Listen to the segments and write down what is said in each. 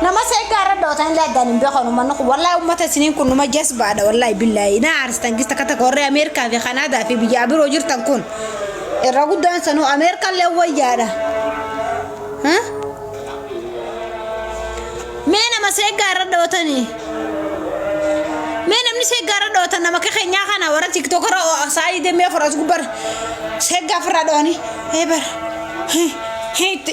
Nama seeggaa irra dhawatan illee addaan hin beekan uummanni kun. Wallaahi uummata isiniin kun numa jasbaadha wallaahi billaahi. Na aarstan gis takka takka warri Ameerikaa fi Kanaadaa fi biyya biroo jirtan kun. Irra guddaan sanuu Ameerikaan illee wayyaadha. Huh? Mee nama seeggaa irra dhawatanii. Mee namni seeggaa irra dhawatan nama akka keenyaa kana warra tiktokara saayii deemee afur as gubbar seeggaa ofirraa dhawanii. Ee bara. Itti.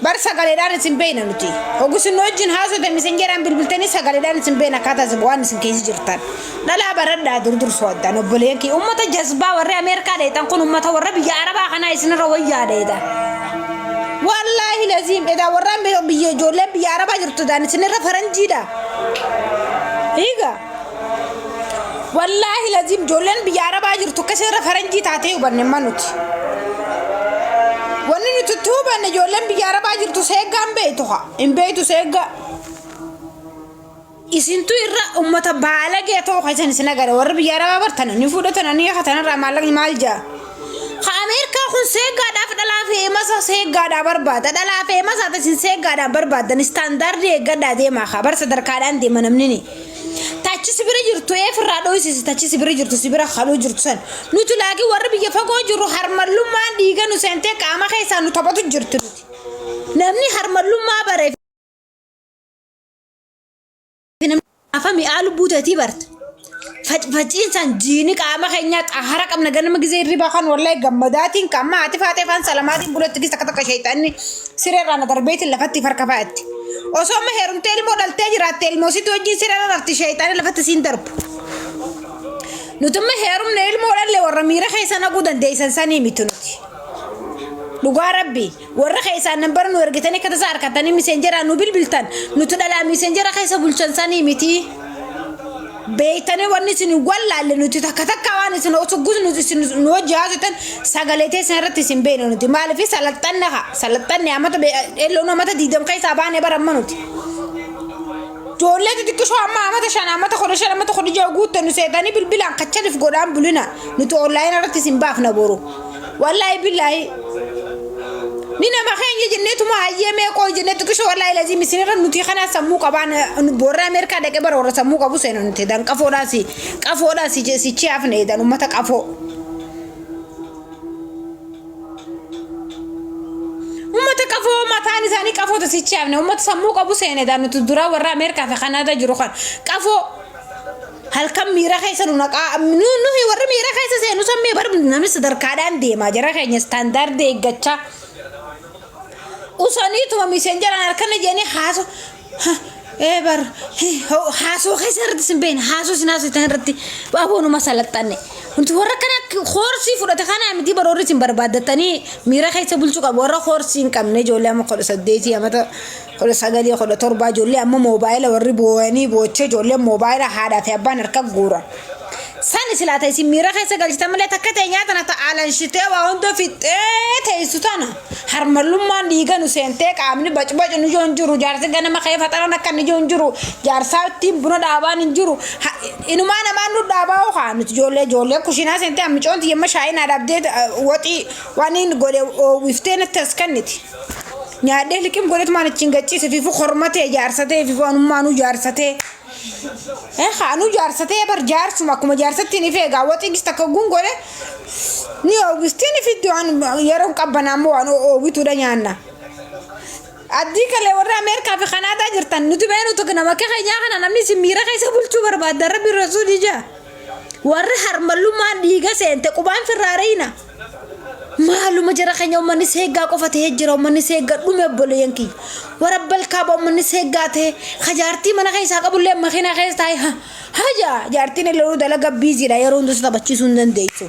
Bar sagaleedhaan isin beeyna nuti. Hogu isin nu wajjin haasoftan misenjeraan bilbiltanii sagaleedhaan isin beeyna akkaataa isin waan isin keessa jirtan. Dhalaa baradhaa dur dursoo addaan obboleeyyan kiyya. Ummata jazbaa warri Ameerikaa dheeyxan kun ummata warra biyya Arabaa kanaa isinirra wayyaa dheeyxan. Wallaahi laziim edaa warra biyya ijoolleen biyya Arabaa jirtu daan isinirra faranjiidha. Hiiga. Wallaahi laziim ijoolleen biyya Arabaa jirtu akka isinirra faranjii taatee hubanne amma nuti. Wanni nuti itti hubanne ijoolleen biyya Arabaa jirtu seeggaan beeytu haa. Hin beeytu seeggaa. Isintu irra ummata baalagee ta'uu keessan isin agara warri biyya Arabaa bartan ni fudhatan ni katanarraa maallaqni maal ja'a. Ka Ameerikaa kun seeggaadhaaf dhalaa feemasa seeggaadhaa barbaada. Dhalaa feemasaa isin seeggaadhaan barbaaddan istaandaardii eeggadhaa deemaa kaa bar sadarkaadhaan deema namni ni. Tachi si bira jirtu eef irraa dhoysisi tachi si bira jirtu si bira kaluu jirtu san. Nuti laakiin warri biyya fagoo jirru harmallummaan dhiiga nu seentee qaama keessaa nu taphatu jirti nuti. Namni harmallummaa baree namni afa mi'aa lubbuu teetii barta. Facfaciinsaan jiini qaama keenyaa xahara qabna ganama gizee hirribaa kan wallahi gammadaatiin kan amma haati faatee afaan salamaatiin bulatti gis takka takka sheexanni sireerraa na darbeetiin lafatti farka fa'aatti. Osoo amma heerumtee ilmoo dhaltee jiraatte ilmoo sitti wajjin sireerra rafti sheexanni lafatti siin darbu. Nuti amma heerumne ilmoo dhalle warra miira keessa naquu dandeessan sanii miti nuti. Dhugaa rabbi warra keessaan nambara nu ergitanii akka tasaa harkattanii miseenjeraa nu bilbiltan nuti dhalaa miseenjera keessa bulchan sanii miti. Beektanii wanni isin hin wallaalle nuti takka takka waan isin osuggus nuti isin nu wajji haasoftan sagalee teessan irratti isin beekna nuti maaliif salaxxanne haa salaxxanne amata elloon amata diidam keessaa baanee baramma nuti. Ijoollee xixiqqishoo amma amata 5 amata 15 amata 16 guutte nu seetanii bilbilaan kachalif godhaan bulina nuti onlaayinii irratti isin baafna boru. Wallaahi billaahi. Ni nama keenya jenneetuma hayyee meeqoo jennee xiqqishoo wallaahi laziim isinirra nuti kana sammuu qabaan warra Ameerikaa dhaqee bara warra sammuu qabu seena nuti dan qafoodhaan si qafoodhaan si sichi hafne dan ummata qafoo. Ummata qafoo mataan isaanii qafoota sichi hafne ummata sammuu qabu seene dan nuti duraa warra Ameerikaa fi Kanaadaa jiru kan qafoo. Halkan miira keessa nu naqaa nu nuhi warri miira keessa seenu sammee bar namni sadarkaadhaan deemaa jara keenya istaandaardii eeggachaa. Usaniituma miseenjaraan halkan jedhanii haaso ee bar haasoo keessa irratti sin beekne haasoo sin haasoo irratti aboonuma salaxxanne. Nuti warra kana koorsii fudhate kanaa miti baroorri isin barbaaddatanii miira keessa bulchuu qabu warra koorsii hin qabne ijoollee amma 18 amata 19 17 ijoollee amma moobaayila warri booyanii boochee ijoolleen moobaayila haadhaa fi abbaan harka guuran. Sani silaa ta'e isin miira keessa galchitan malee takka ta'e nyaata na ta'a alanshitee waa hunda fixxee teessu tana harmallummaan dhiiga nu seentee qaamni bacbacu nu hin jiru jaarsi ganama ka'ee faxaran akka nu hin jiru jaarsaa ittiin buna dhaabaan hin jiru inumaa namaan nu dhaabaa hookaa nuti ijoollee ijoollee kushinaa seentee ammicoon tiyyamma shaayii naa dhaabdee waxii waan inni godhe oowwiftee natti as kenniti. Nyaadhee liqim godhetumaan achiin gachiise fiifu hormatee jaarsatee fiifu anummaanuu jaarsatee. Eh anuu jaarsatee bar jaarsuma akkuma jaarsatti ni feegaa waxii gis takka guun godhe ni oowwistii ni fiddi waan yeroo qabbanaa immoo waan oowwituudha nyaanna. Addii kalee warra Ameerikaa fi Kanaadaa jirtan nuti beenu tokko nama akka keenyaa kana namni isin miira keessa bulchuu barbaadda rabbi rasuuli jaa. Warri harmallummaan dhiiga seente qubaan firraa reeyna. Maaluma jara keenya uummanni seeggaa qofa ta'ee jira uummanni seeggaa dhume obboleeyyan kiyya. Warabbal kaaba uummanni seeggaa ta'e kajaartii mana keessaa qabullee makiinaa keessa taa'e haja jaartiin illee dalaga biiziidha yeroo hundas taphachiisuu hin dandeessu.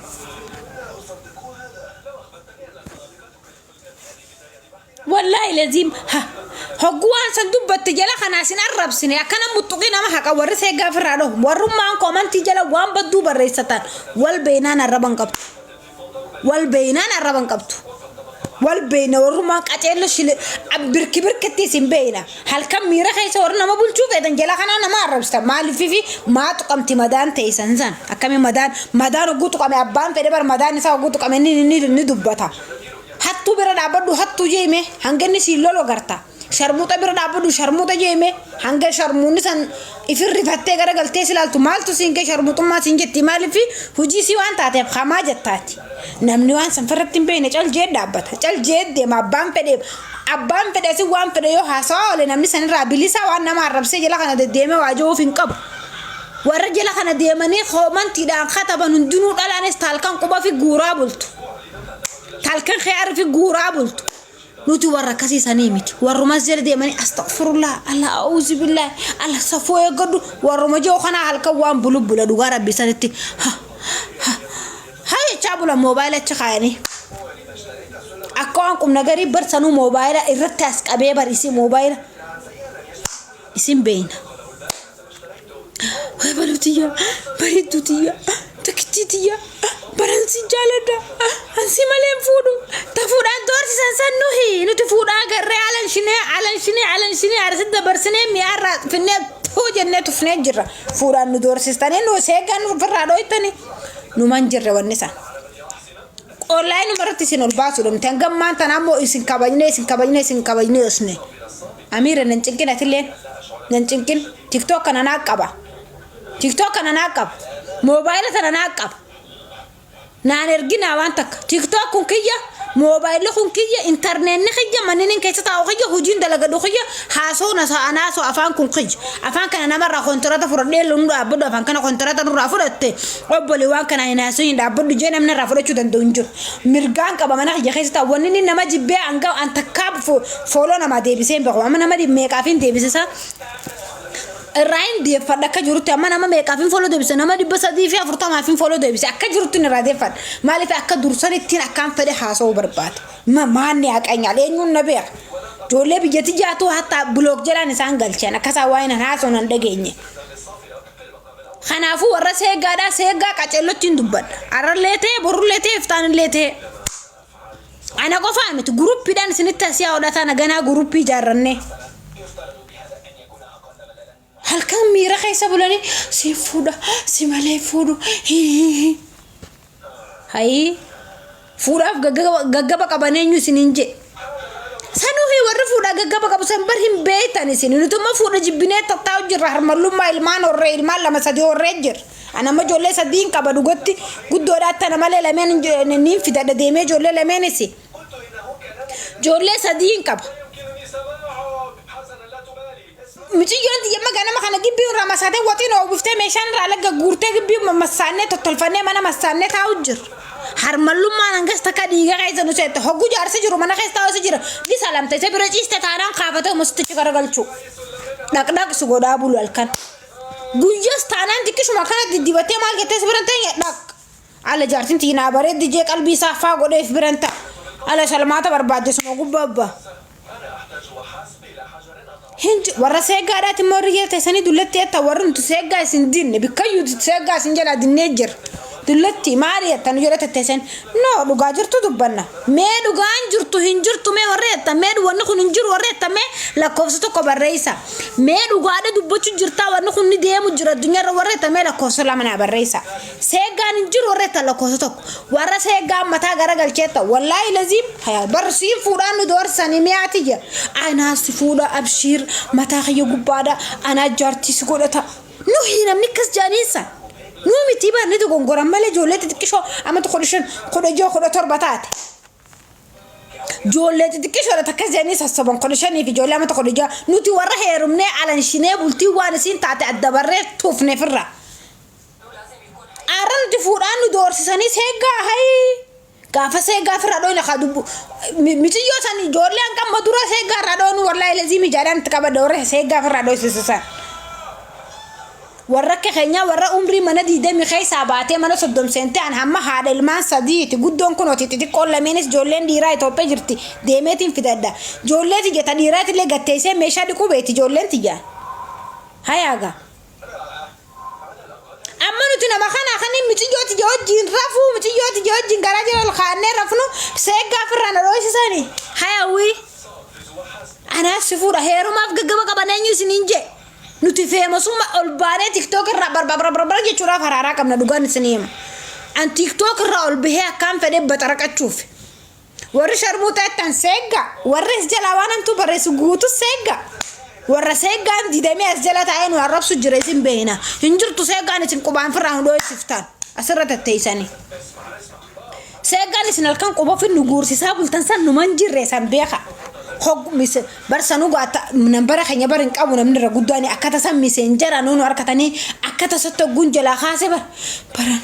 Wallaahi laziim hogguu waan san dubbatte jala kanaa sin arrabsine akkana muxuqii nama haqa warri seeggaa ofirraa dhahu warrummaan koomantii jala waan badduu barreessatan wal beeynaan arraban qabdu. Wal beeynaan arraban qabdu. Wal beeyna warrummaan qaceello shile birki birkitti isin beeyna halkan miira keessa warri nama bulchuu feetan jala kanaa nama arrabsitan maaliifi maa tuqamti madaan teessan san akkami madaan madaan hogguu tuqame abbaan fedhe bar madaan isaa hogguu tuqame ni ni ni dubbata. Hattuu bira dhaabbadhu hattuu jeeme hanga inni siin lolu agarta. Sharmuuxa bira dhaabbadhu sharmuuxa jeeme hanga sharmuunni san ifin rifattee gara galtee si ilaaltu maaltu siin ga'e sharmuuxummaa siin jetti maaliif hojii sii waan taateef hamaa jettaati. Namni waan san irratti hin beekne cal jee dhaabbata cal jee deema abbaan fedhe abbaan fedhe si waan fedhe yoo haasawaa oole namni sanirraa bilisa waan nama arrabsee jala kana deddeemee waa jiruuf hin qabu. Warra jala kana deemanii koomantiidhaan kataban hundinuu dhalaanis taalkan quba fi guuraa bultu. Taalkan khiyaar fi guuraa bultu. Nuti warra akkasii sanii miti. Warrumas jala deemanii astagfirullah Allah a'uuzu billahi Allah safuu eeggadhu warruma jiru kanaa halkan waan bulu bula dhugaa rabbi sanitti ha ha ha jechaa bula moobaayila achi kaayanii. Akka waan qubna garii barsanuu moobaayila irratti as qabee bar isii moobaayila isin beeyna. Way baluu tiyya bareedduu tiyya takkittii tiyya baran si jaaladha ansi malee hin fuudhu ta fuudhaan doorsisan san nuhi nuti fuudhaa garree alanshinee alanshinee alanshinee arsi dabarsinee mi'aarraa finnee tuu jennee tufnee jirra fuudhaan nu doorsistanii nu seegaan nu ofirraa dhooytanii numan jirre wanni san. Online irratti isin ol baasuu nuti hanga ammaan tana ammoo isin kabajnee isin kabajnee isin kabajnee osne. Amiira nan cinqin atilleen nan cinqin TikTok kana naa qaba. TikTok kana naa qaba. Moobaayila tana naa qaba. Naan erginaa waan takka. TikTok kun kiyya, moobaayilli kun kiyya, intarneetni kiyya, manneen keessa taa'u kiyya, hojiin dalagadhu kiyya, haasoo na anaasoo afaan kun kiyya. Afaan kana namarraa kontirata fudhadhee nu dhaabbadhu afaan kana kontirata nurraa fudhatte obbolee waan kana hin haasoo hin dhaabbadhu jee namni irraa fudhachuu danda'u hin jiru. Mirgaan qaba mana kiyya keessa taa'u wanni inni nama jibbee hanga an takkaa follow namaa deebisee hin beeku. Amma nama meeqaaf hin deebisisa. Irraa hin deeffadha akka jirutti amma nama meeqaaf hin follow deebise nama 340f hin follow deebise akka jirutti irraa deeffadha. Maaliif akka dursanittiin akkaan fedhe haasa'uu barbaada. Maanni haqanyaal eenyuun na beeka. Ijoollee biyyatti jaatu hatta block jedhaan isaan galchan akkasaa waa'ee nan haasa'u nan dhageenye. Kanaafuu warra seeggaadhaa seeggaa qaceellotti hin dubbadha. Arrallee ta'e borullee ta'e iftaanillee ta'e. Ana qofaa miti guruppiidhaan isinitti asii hodhataa ganaa guruppii ijaarrannee. Halkan miira keessa bulanii si fuudha si malee fuudhu. Hayii fuudhaaf gaggaba qaban eenyu isiniin jedhe. Sanuufi warri fuudhaa gaggaba qabu san bar hin beektan isin. Nuti immoo fuudha jibbinee tattaa'u jirra harmallummaa ilmaan horree ilmaan lama sadii horree jirra. Ana amma ijoollee sadiin qaba dhugatti guddoodhaatti ana malee lameen niin fidadha deemee ijoollee lameenis. Ijoollee sadiin qaba. Mucayyoon xiyya ganama kana gibbii irraa masaatee waxiin oowwiftee meeshaan irraa alagga guurtee gibbii massaannee tottolfannee mana massaannee taa'u jira. Harmallummaan hangas takka dhiiga keessa nu seette hogguu jaarsi jiru mana keessa taa'u jira. Ni salamte isa bira ciiste taanaan kaafatee umustichi garagalchuu. Dhaqdhaq si godhaa bulu halkan. Guyyaas taanaan xiqqishuma kana diddibattee maal jettee si biran ta'e dhaq. Ala jaartiin tiyya naa bareeddi jee qalbii isaa faa godheef biran ta'a. Ala salmaata barbaadde suma gubbaa abbaa. Hinji warra seeggaadhaati immoo warri jala teessanii dullatti jetta warri nuti seeggaa isin dinne bikkayyuu seeggaa isin jalaa dinnee jira. Dullatti maali jetta nu jala tetteessan no dhugaa jirtu dubbanna. Mee dhugaan jirtu hin jirtu mee warri jetta mee wanni kun hin jiru warri jetta mee lakkoofsa tokko barreessa. Mee dhugaadha dubbachuu jirtaa wanni kun ni deemu jira addunyaarra warri jetta mee lakkoofsa lama naa barreessa. Seeggaan hin jiru warri jetta lakkoofsa tokko. Warra seeggaan mataa garagalcheetta wallaahi laziim bar siin fuudhaan nu doorsanii mi'aati jira. Anaa si fuudha abshiir mataa kiyya gubbaadha anaa jaartii si godhata. Nuhi namni akkas jedhaniinsa. Nuu miti bar ni dogongoran malee ijoollee xixiqqishoo amma 15 16 17 taate. Ijoollee xixiqqishoodha takkas jedhanii sassaban 15 fi ijoollee amma 16 nuti warra heerumnee alanshinee bultii waan isiin taate adda barree tuufne firra. Arra nuti fuudhaan nu doorsisanii seeggaa hayii. Gaafa seeggaa firra dhoyna kaa dubbu miciyyoo san ijoollee hanqamma dura seeggaa irraa dhoonu wallaahi lazii mijaadhaan itti qabadha warra seeggaa firraa dhoysisisan. Warra akka keenyaa warra umrii mana 20 keessaa baatee mana 30 seentee an hamma haadha ilmaan sadiiti guddoon kunooti xixiqqoon lameenis ijoolleen dhiiraa Itoophiyaa jirti deemeetiin fidadha. Ijoollee tiyya ta dhiiraatillee gatteessee meeshaa dhiquu beekti ijoolleen tiyya. Hayaagaa. Amma nuti nama kana kan miciyyoo tiyya wajjin rafuu miciyyoo tiyya wajjin garaa jala ol kaa'annee rafnu seeggaa ofirraa na dhooysisani. Hayawii. Anaaf si fuudha heerumaaf gaggaba qaban eenyu isiniin jee. Nuti feemasummaa ol baanee TikTok irraa barbar jechuudhaaf haraaraa qabna dhugaan isinii hima. An TikTok irraa ol bahee akkaan fedhee baxaraqachuuf. Warri sharmuuxa jettan seegga. Warri as jalaa waan hamtuu barreessu guutu seegga. Warra seeggaan didamee as jala taa'ee nu arrabsu jira isin beekna. Hin jirtu seeggaan isin qubaan firraa nu dho'isiftan. Asirra tatteessanii. Seeggaan isin halkan quba ofin nu guursisaa bultan san numan jirre san beeka. Hog mis bar sanuu gaata nambara keenya bar hin qabu namni irra guddaan akka tasan miseenjara nu nu harkatanii akka tasatti hogguun jalaa kaase bar baran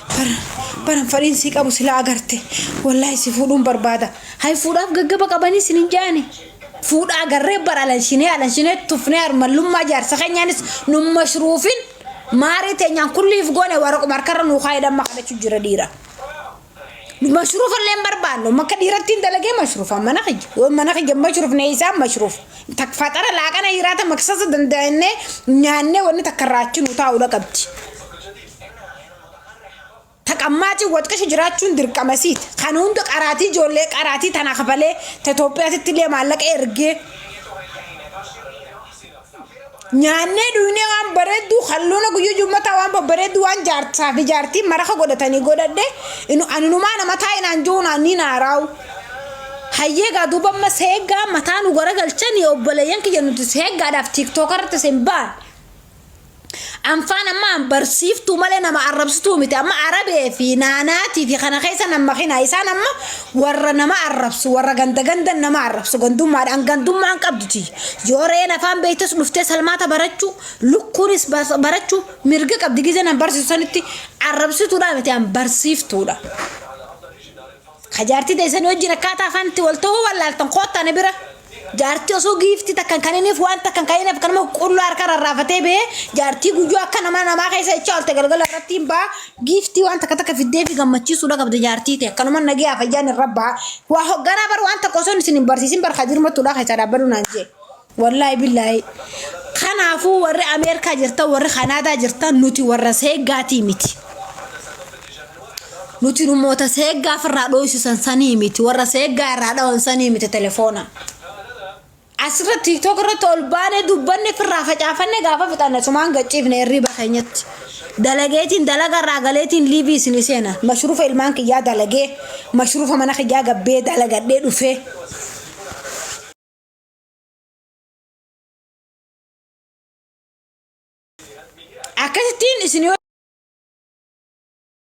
baran baran fadhiin sii qabu silaa agarte wallaahi si fuudhuun barbaada. Hay fuudhaaf gaggaba qabanii isin hin jaani. Fuudha agarree bar alanshinee alanshinee tufnee armallummaa jaarsa keenyaanis nu mashruufin maarii teenyaan kulliif goone waraquma harkarra nuu kaa'ee damma kadhachuu jira dhiira. Mashruufa illee hin barbaannu. Makka dhiiratti hin dalagee mashruufa mana kiyya. Yoo mana kiyya mashruufne isaan mashruuf. Tak faxara laaqana hiraata maksasa danda'annee nyaannee wanni takka irraa achi nu taa'uudha qabdi. Taqammaacii waxqishi jiraachuun dirqama siiti. Kan hunda qaraatii ijoollee qaraatii tana kafalee ta Itoophiyaatitti illee maallaqa ergee Nyaannee dhuynee waan bareedduu halluuna guyyuu jummataa waan babbareedduu waan jaarsaa fi jaartiin maraka godhatanii godhadhe inu aninumaa nama taa'inaan jiru ni naaraawu. Hayyee gaa duuba amma seeggaa mataa nu garagalchanii obboleeyyan kiyya nuti seeggaadhaaf tiiktook irratti isin ba'an. Anfaan amma an barsiiftuu malee nama arrabsituu miti. Amma Arabee fi naanaatii fi kana keessa nama hina. Isaan amma warra nama arrabsu, warra ganda gandan nama arrabsu gandummaadhaan gandummaan qabduti. Yoo re'een afaan beektes dhuftee salmaata barachuu, lukkuunis barachuu mirga qabdi gizee nan barsiisu sanitti arrabsituudha miti an barsiiftuudha. Ka jaartii teessanii wajjin akkaataa afaan itti wal ta'uu wallaaltan koottaa na bira. Jaartii osoo giiftii takkan kaniniif waan takkan kaniniif kanuma qullaa harka rarraafatee bahee jaartii guyyoo akka nama namaa keessa jechaa oolte galgala irratti hin ba'a. Giiftii waan takka takka fiddee fi gammachiisuudha qabda jaartii ta'e akkanuma nagee fayyaan irra ba'a. Waa hogganaa bar waan takka osoo isin hin barsiisin bar kadirmattuudha keessaa dhaabbadhu naan jee. Wallaahi billaahi. Kanaafuu warri Ameerikaa jirtan warri Kanaadaa jirtan nuti warra seeggaatii miti. Nuti namoota seeggaa ofirraa dhooysisan sanii miti. Warra seeggaa irraa dhawan sanii miti telefoona. Asirra TikTok irratti ol baanee dubbanne ofirraa facaafanne gaafa fixanne sumaan gachiifne hirriba keenyatti. Dalageetiin dalaga irraa galeetiin liivii isin seena. Mashruufa ilmaan kiyyaa dalagee mashruufa mana kiyyaa gabbee dalagadhee dhufee. Akkasittiin isin yoo